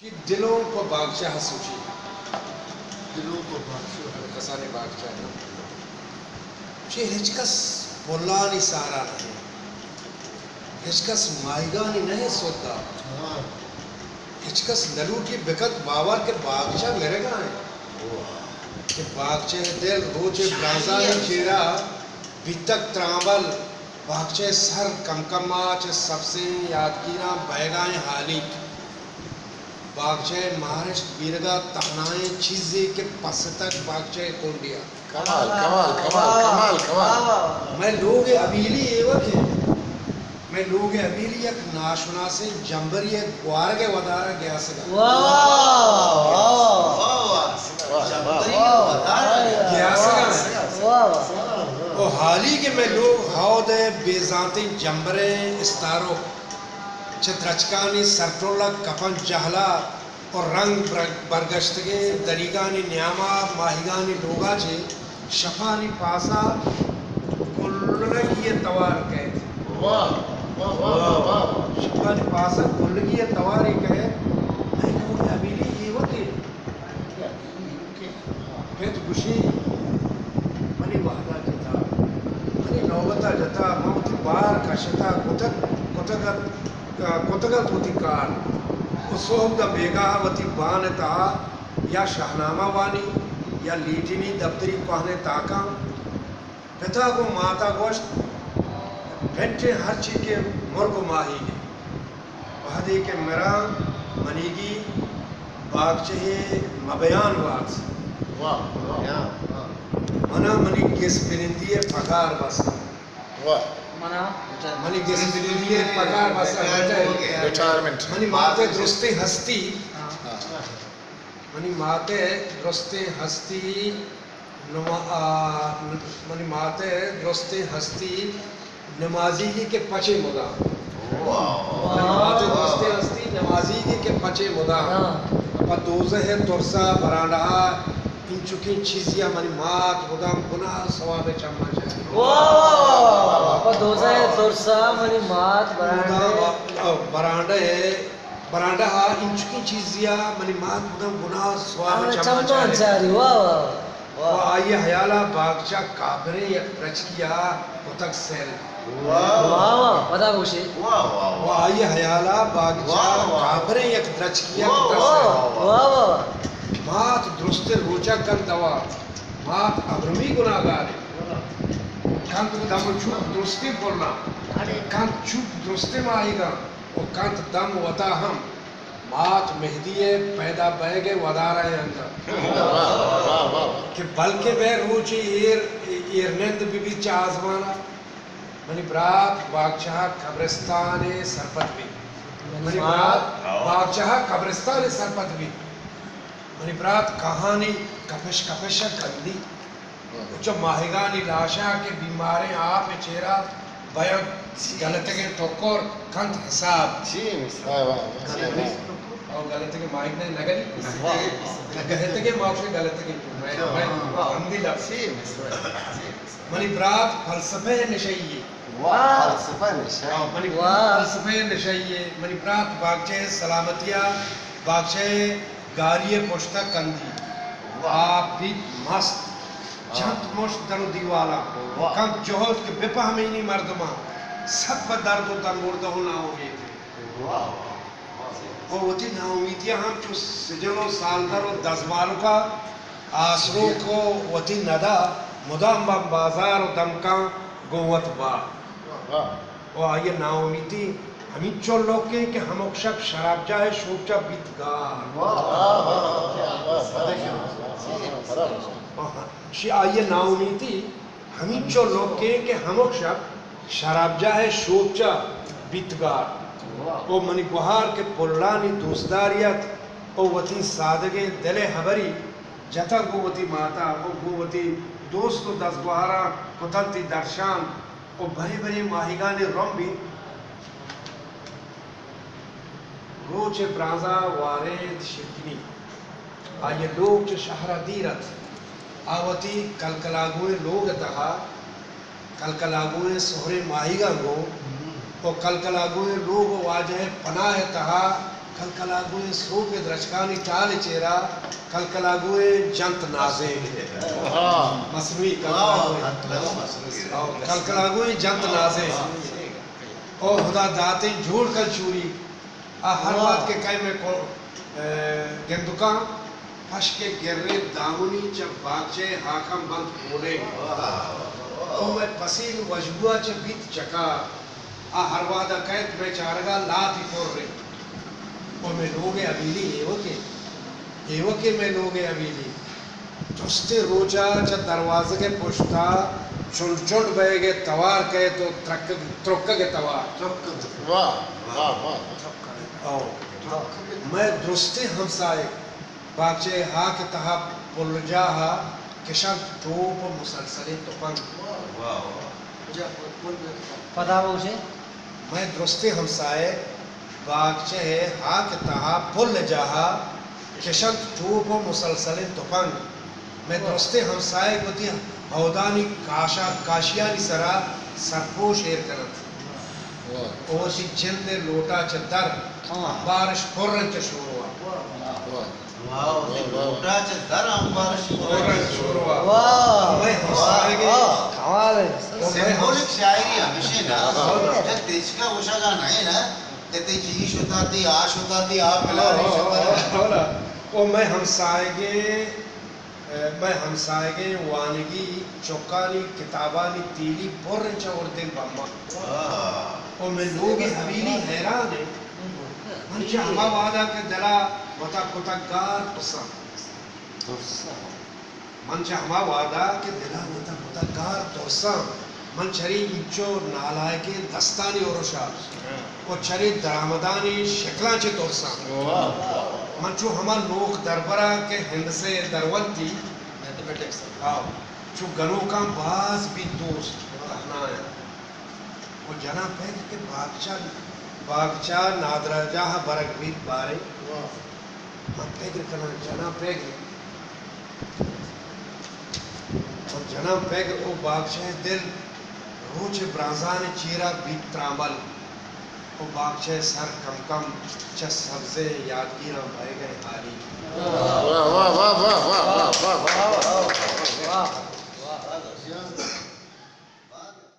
چہ دلوں پہ باگچہ سوچی۔ دلوں پہ باگچہ۔ کسانیں باگچہ۔ چہ ہچ کس پلانی سارا نہ انت۔ ہچ کس ماہیگانی نہ انت سودا۔ ہاں۔ ہچ کس نہ لوٹی بکت باور کہ باگچہ مرگا انت۔ کہ باگچہ دل روچ برانزانی چیرا بیتگ ترامبل۔ باگچہ سر کم کما چہ سبزیں یاتگیراں بئیگائیں ہالیگ۔ باگچہ مارشت بیرگا تہنائیں چیزے کہ پستگ باگچہ کنڈیا۔ کمال، کمال، کمال، کمال، کمال۔ مئے لوگ ء ابیلی ایوک انت۔ مئے لوگ ء ابیلی یک ناشناسیں جمبری ء گوارگ ء ودار ء گیاسگ ء۔ واہ، واہ، واہ، واہ۔ واہ، واہ، واہ۔ جمبری ء ودار ء گیاسگ ء۔ واہ، واہ۔ او حالی کہ مئے لوگ ہود ء بے زانتیں جمبریں استارو چہ درچکانی سرٹول ء کپن جہلا و رنگ بر-، برگشتگیں دریگانی نیاما ماہیگانی لوگا چہ شپانی پاسا گلگی ء توار کئیت۔ واہ، واہ، واہ، واہ، واہ۔ شپانی پاسا گلگی ء توارے کئیت۔ مئے لوگ ء ابیلی ایوک انت۔ پت گوشی، منی وہدا جتا، منی نوبتا جتا، من وتی بار کشتا، کتگ، کتگ ات، کتگ ات وتی کار۔ و سہب داں بیگاہ وتی بان ء تہا یا شاہنامہ وانی، یا لیٹینی دپتری کوہنیں تاکاں۔ پتا گوں ماتا گوشت، پنٹیں ہرچی کہ مرگ و ماہیگ انت۔ وہدے کہ مراں منیگی باگچہے مبیان وارت۔ واہ، واہ، واہ۔ منا منی گس بنندی ء پگار بس۔ واہ۔ منا منی گس بنندی ء پگار بس۔ ریٹائرمنٹ۔ منی مات ء درستیں ہستی۔ ہاں۔ منی مات ء درستیں ہستی نما-، آ، منی مات ء درستیں ہستی نمازیگی کہ پچے مدام۔ واہ۔ منی مات ء درستیں ہستی نمازیگی کہ پچے مدام۔ ہاں۔ پہ دوزہ ء ترسا برانڈہ ء انچکیں چیزے ء منی مات مدام گناہ ء ثواب ء چماں چاری۔ واہ، واہ، واہ، واہ۔ پہ دوزہ ء ترسا منی مات برانڈہ ء، برانڈہ ء برانڈہ ء انچکیں چیزے ء منی مات مدام گناہ ء ثواب ء چماں چاری۔ واہ، واہ، واہ۔ و آئی ء ہیال ء باگچہ کابریں یک درچکے ء کتگ سیل۔ واہ، واہ، پدا گوشے۔ واہ، واہ، واہ۔ و آئی ء ہیال ء باگچہ، واہ، واہ، کابریں یک درچکے ء کتگ سیل۔ واہ، واہ، واہ۔ مات درستیں روچ ء کنت دوا، مات ابرمی گناہگارے۔ کنت دم چوپ درستیں پلاں، کنت چوپ درستیں ماہیگاں۔ و کنت دم وتا ہم مات مہدی ء پیدا بئیگ ء ودار ء انگت۔ واہ، واہ، واہ۔ کہ بلکیں بہ روچے ایر، ایر نند بہ بیت چہ آزمان ء۔ منی برات باگچہ ء قبرستان ء سرپد بیت۔ منی برات باگچہ ء قبرستان ء سرپد بیت۔ منی برات کاہانی کپش کپش ء کندی۔ و چہ ماہیگانی لاشاں کہ بیماریں آپ ء چیرا بیاں گلتگیں ٹکر کنت حساب۔ چی مثال؟ واہ، واہ، واہ۔ گلتگیں، او گلتگیں ماہیگ نہ، نہ گلی؟ واہ۔ گلتگیں ما گوشیں گلتگیں۔ واہ۔ ہمدی لفظ۔ چی مثال؟ منی برات فلسفہ نشئی۔ واہ، فلسفہ نشئی۔ منی برات فلسفہ نشئی۔ منی برات باگچہ سلامتی ء، باگچہ گاری ء پشت ء کندی۔ واہ۔ آپ بیت مست۔ واہ۔ جنت مشت در و دیوالاں۔ واہ۔ کنت جہد کہ بپہمینی مردماں۔ سک پہ درد و درمردہ و ناامیت۔ واہ، واہ، واہ۔ و وتی ناامیتی ء ہم چو سجن و سالدر و دزمالکا آسروک و وتی ندا مدام بم بازار و دمکاں گوں وت با۔ واہ۔ و آئی ء ناامیتی ہمینچو لوکیں کہ ہمک شپ شرابجاہ ء شوپچا بیت گار۔ واہ، واہ، واہ، واہ۔ شی آئی ء ناامیتی ہمینچو لوکیں کہ ہمک شپ شرابجاہ ء شوپچا بیت گار۔ واہ۔ او منی گوہار کہ پلانی دوستداری ات، او وتی سادگیں دل ء ہبری جتگ گوں وتی ماتا و گوں وتی دوست و دزگوہاراں کتنتی درشان و برے برے ماہیگانی رمبی روچ ء برانزا وارینت شیرکنی۔ آئی ء لوگ چہ شہر ء دیر ات۔ آ وتی کلکلاگوئیں لوگ ء تہا کلکلاگوئیں سہریں ماہیگاں گوں و کلکلاگوئیں لوگ و واجہ ء پناہ ء تہا کلکلاگوئیں سوپ ءِ درچکانی ٹال ءِ چیرا کلکلاگوئیں جنت نازیں۔ ہاں۔ مصنوعی کلکلاگوئیں۔ ہاں، مصنوعی۔ ہاں، کلکلاگوئیں جنت نازیں۔ او ہدا داتیں جوڑ کن چوری۔ آ ہر وہد کہ کئے مئے کو-، اے، گندکاں پشک ءِ گریں دامنی چہ باگچہ ءِ ہاکاں بنت پولیں۔ او مئے پسیل وشبو ءَ چہ بیت چکار۔ آ ہر وہد ءَ کئیت مئے چارگ ءَ لاتی پر انت۔ و مئے لوگ ءِ حویلی ایوک انت۔ ایوک انت مئے لوگ ءِ حویلی۔ درستیں روچ ءَ چہ دروازگ ءِ پشت ءَ چنڈ چنڈ بئیگ ءِ توار کئیت و ترکگ، ترکگ ءِ توار۔ واہ، واہ، واہ۔ او، مئے درستیں ہمسائگ باگچہ ءِ ہاک ءِ تہا پلجاہ ءَ کشنت ٹوپ و مسلسلیں تپنگ۔ واہ، واہ۔ پدا بگوشے۔ مئے درستیں ہمسائگ باگچہ ءِ ہاک ءِ تہا پلجاہ ءَ کشنت ٹوپ و مسلسلیں تپنگ۔ مئے درستیں ہمسائگ وتی ہودانی کاشا-، کاشیانی سرا سرپوش ایر کننت۔ واہ۔ و وتی جند ءِ لوٹا چہ در، ہاں، امبارش پر انت چہ شوروا۔ واہ۔ واہ، وتی لوٹا چہ در امبارش پر انت چہ شوروا۔ واہ۔ مئے ہمسائگے۔ واہ، کمال انت۔ سمبولک شاعری ہمیش انت نا۔ ہاں۔ کہ تچکا گوشگا نہ انت نا کہ تئی چی شتا، تئی آ شتا، تئی آ پلانی شتا۔ ہاں، ہاں۔ او مئے ہمسائگے مئے ہمساہگیں وانگی چکانی کتابانی تیلی پر انت چہ اردیں بماں۔ واہ۔ و مئے لوگ ءِ حویلی حیران انت۔ من چہ ہما وہدا کہ دل ءَ وتا کتگ گار ترساں۔ من چہ ہما وہدا کہ دل ءَ وتا کتگ گار ترساں۔ من چرے اینچو نالائکیں دستانی ارش ءَ و چرے درآمدانی شکلاں چہ ترساں۔ واہ۔ من چو ہما نوک دربر ءَ کہ ہندسہ ءِ درونتی، میتھمیٹکس ءِ، ہاؤ، چو گنوکاں باز بیت دوست، تہنا انت۔ و جناں پگر کہ باگچہ، باگچہ نادراہجاہ ءَ برگ بیت باریں۔ واہ۔ من پگر کناں، جناں پگر۔ من جناں پگر او باگچہ ءِ دل روچ ءِ برانزان ءِ چیرا بیت ترامل۔ او باگچہ ءِ سر کم کم چہ سبزیں یاتگیراں بئیگ ءَ ہالی۔ واہ، واہ، واہ۔